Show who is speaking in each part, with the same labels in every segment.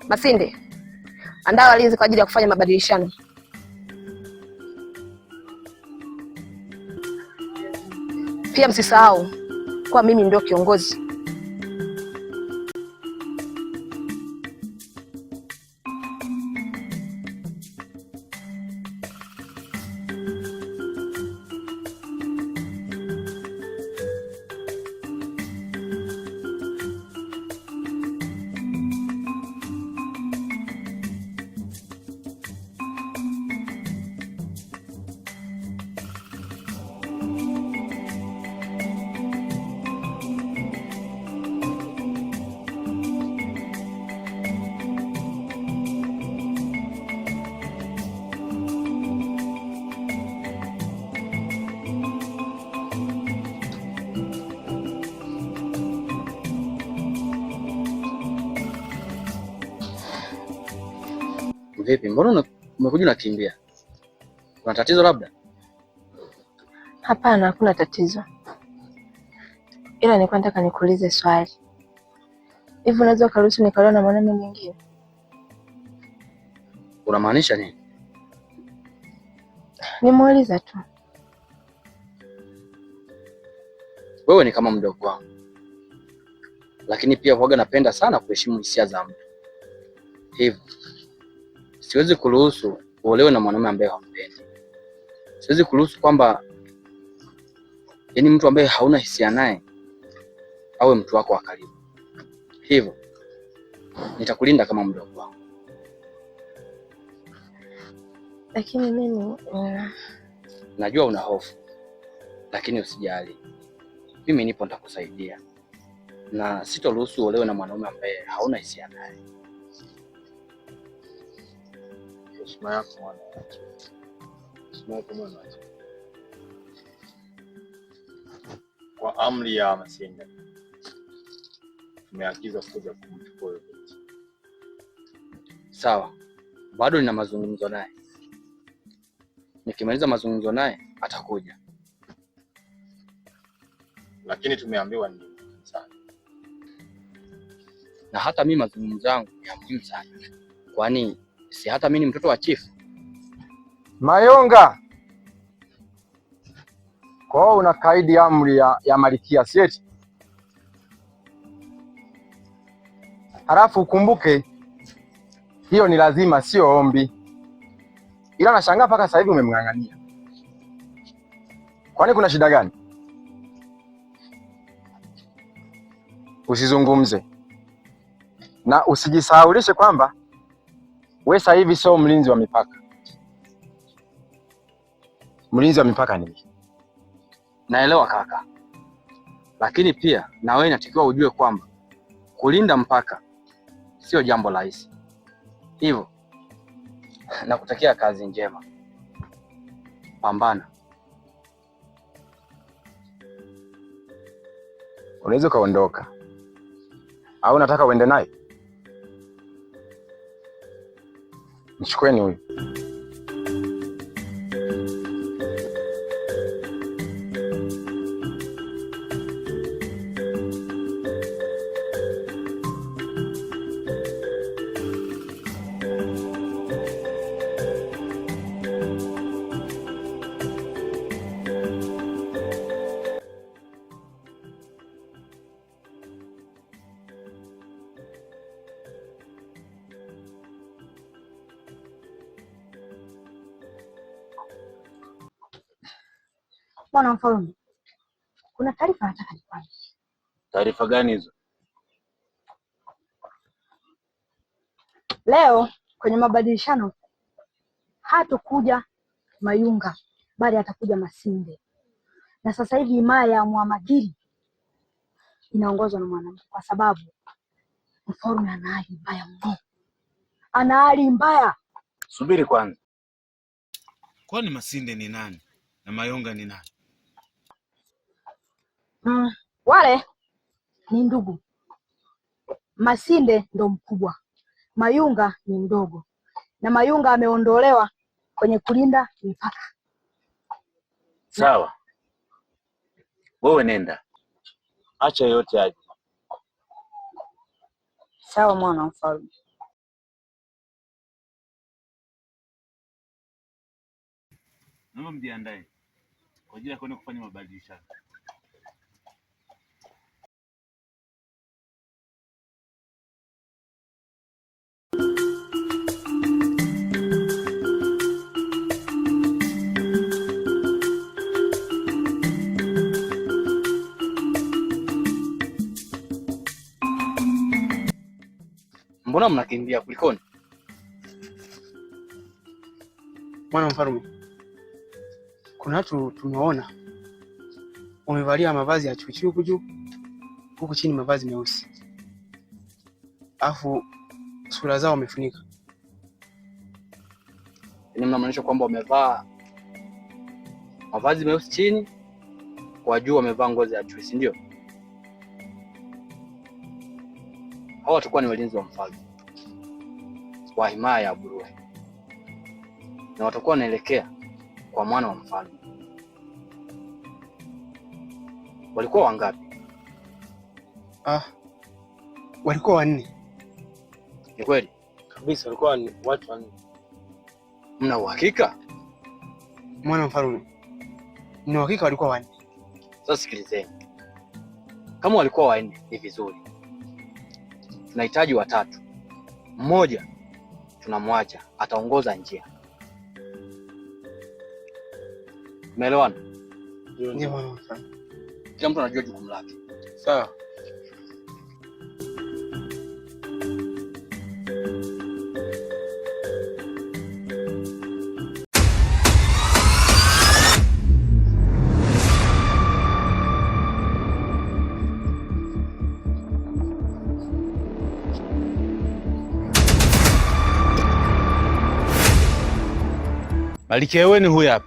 Speaker 1: Masinde, andaa walinzi kwa ajili ya kufanya mabadilishano. Pia msisahau kuwa mimi ndio kiongozi.
Speaker 2: Vipi, mbona umekuja unakimbia? Kuna tatizo labda?
Speaker 1: Hapana, hakuna tatizo, ila nilikuwa nataka nikuulize swali. Hivi unaweza ukaruhusu nikaolewa na mwanaume mwingine?
Speaker 2: Unamaanisha nini?
Speaker 1: Nimuuliza tu.
Speaker 2: Wewe ni kama mdogo wangu, lakini pia huwaga napenda sana kuheshimu hisia za mtu, hivyo siwezi kuruhusu uolewe na mwanaume ambaye hampendi. Siwezi kuruhusu kwamba yaani mtu ambaye hauna hisia naye awe mtu wako wa karibu. Hivyo nitakulinda kama mdogo wangu.
Speaker 1: Lakini mimi
Speaker 2: Najua una hofu, lakini usijali, mimi nipo, nitakusaidia na sitoruhusu uolewe na mwanaume ambaye hauna hisia naye.
Speaker 3: Heshima yako mwana. Heshima yako mwana. Kwa amri ya Masinde tumeagizwa kuja kumchukua yule binti.
Speaker 2: Sawa, bado nina mazungumzo naye. Nikimaliza mazungumzo naye atakuja.
Speaker 3: Lakini tumeambiwa ni muhimu sana.
Speaker 2: Na hata mimi mazungumzo yangu ni ya muhimu sana, kwani si hata mimi ni mtoto wa chifu.
Speaker 4: Mayonga, kwa hiyo unakaidi amri ya Malkia, si eti? Halafu ukumbuke hiyo ni lazima, sio ombi. Ila nashangaa mpaka sasa hivi umemng'ang'ania. Kwani kuna shida gani? Usizungumze na usijisahaulishe kwamba we sasa hivi sio mlinzi wa mipaka. Mlinzi wa mipaka ni mimi.
Speaker 2: Naelewa kaka, lakini pia na wewe inatakiwa ujue kwamba kulinda mpaka sio jambo rahisi. Hivyo nakutakia kazi njema, pambana.
Speaker 4: Unaweza ukaondoka au unataka uende naye? Mchukueni huyu.
Speaker 5: Bwana mfalme, kuna taarifa nataka nikwambie.
Speaker 6: Taarifa gani hizo?
Speaker 5: Leo kwenye mabadilishano hatokuja Mayunga bali atakuja Masinde, na sasa hivi himaya ya Mwamagiri inaongozwa na mwanamke, kwa sababu mfalme ana hali mbaya mno, ana hali mbaya.
Speaker 6: Subiri kwanza, kwani Masinde ni nani na Mayunga ni nani?
Speaker 5: Wale ni ndugu. Masinde ndo mkubwa, Mayunga ni mdogo, na Mayunga ameondolewa kwenye kulinda mipaka.
Speaker 6: Sawa, wewe nenda, acha yote aje.
Speaker 5: Sawa mwana wa mfalme.
Speaker 6: Naomba mjiandae kwa ajili ya kwenda kufanya mabadilishano.
Speaker 2: Mbona mnakimbia kulikoni?
Speaker 7: Mwana mfalme, kuna watu tumewaona wamevalia mavazi ya chuchu huku juu, huku chini mavazi meusi, alafu sura zao wamefunika.
Speaker 2: Yaani mnamaanisha kwamba wamevaa mavazi meusi chini, kwa juu wamevaa ngozi ya chui, si ndio? Hao watakuwa ni walinzi wa mfalme wa himaya ya Buruhe, na watakuwa wanaelekea kwa mwana wa mfalme. Walikuwa wangapi?
Speaker 7: Ah, walikuwa wanne.
Speaker 2: Ni kweli
Speaker 8: kabisa, walikuwa ni watu wanne.
Speaker 2: Mna uhakika?
Speaker 7: Mwana mfalme, ni uhakika walikuwa wanne.
Speaker 2: Sasa sikilizeni, kama walikuwa wanne ni vizuri, tunahitaji watatu. Mmoja tunamwacha, ataongoza njia. Umeelewana?
Speaker 7: Ndio mwana mfalme.
Speaker 2: Kila mtu anajua jukumu lake.
Speaker 8: Sawa.
Speaker 6: Malkia wenu huyu hapa.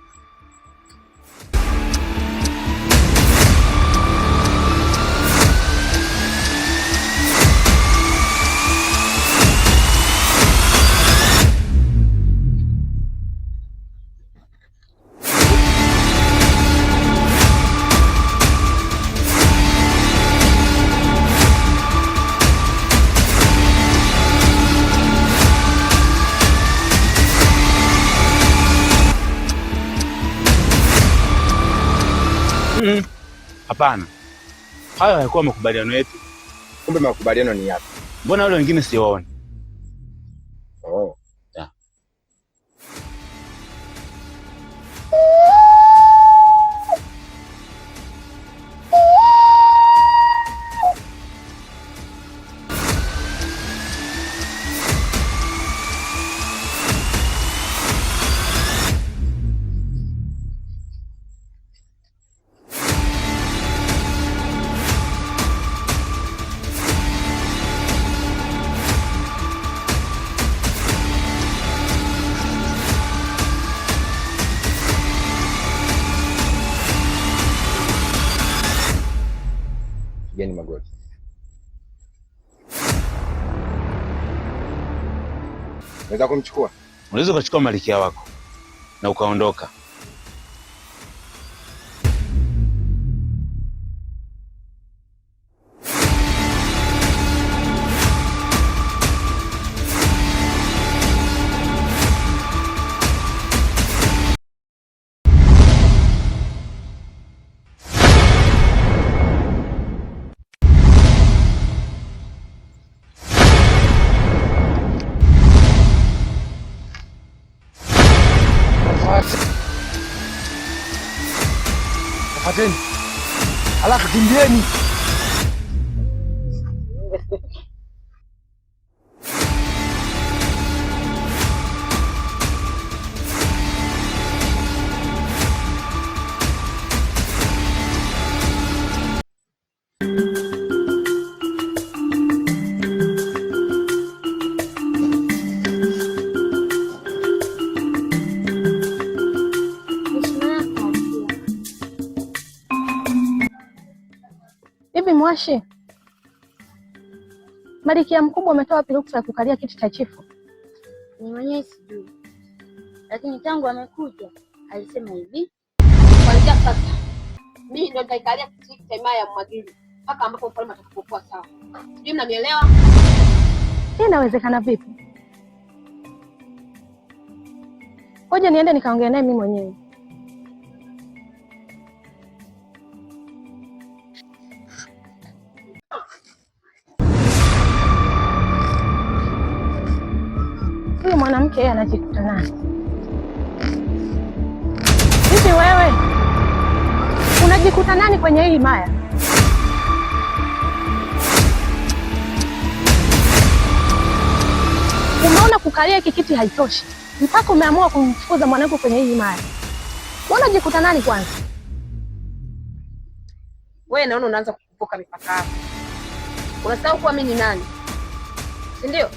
Speaker 6: Hapana, hayo hayakuwa makubaliano yetu.
Speaker 4: Kumbe makubaliano ni yapi?
Speaker 6: Mbona wale wengine siwaoni?
Speaker 4: Oh.
Speaker 6: Yeah.
Speaker 4: Pigeni magoti. Unaweza kumchukua?
Speaker 6: Unaweza ukachukua malkia wako na ukaondoka.
Speaker 4: Fateni. Haraka kimbieni.
Speaker 1: Heshima yako Malkia. Hivi Mwashi, Malkia mkubwa umetoa wapi ruksa ya kukalia kiti cha chifu?
Speaker 5: Ni mwenyewe sijui, lakini tangu amekuja alisema hivi,
Speaker 9: Kuanzia sasa mimi ndo nitaikalia kiti hiki cha himaya ya Mwagili mpaka ambapo mfalme atakapokuwa sawa. Sijui mnanielewa?
Speaker 1: Hii inawezekana vipi? Ngoja niende nikaongea naye mimi mwenyewe.
Speaker 9: Mwanamke yeye anajikuta nani? Hivi wewe unajikuta nani kwenye hii himaya? Umeona kukalia hiki kiti haitoshi, mpaka umeamua kumfukuza mwanangu kwenye hii himaya. Wewe unajikuta nani kwanza?
Speaker 1: Wewe naona unaanza kuvuka mipaka yako. Unasahau kuwa mimi ni nani, si ndio?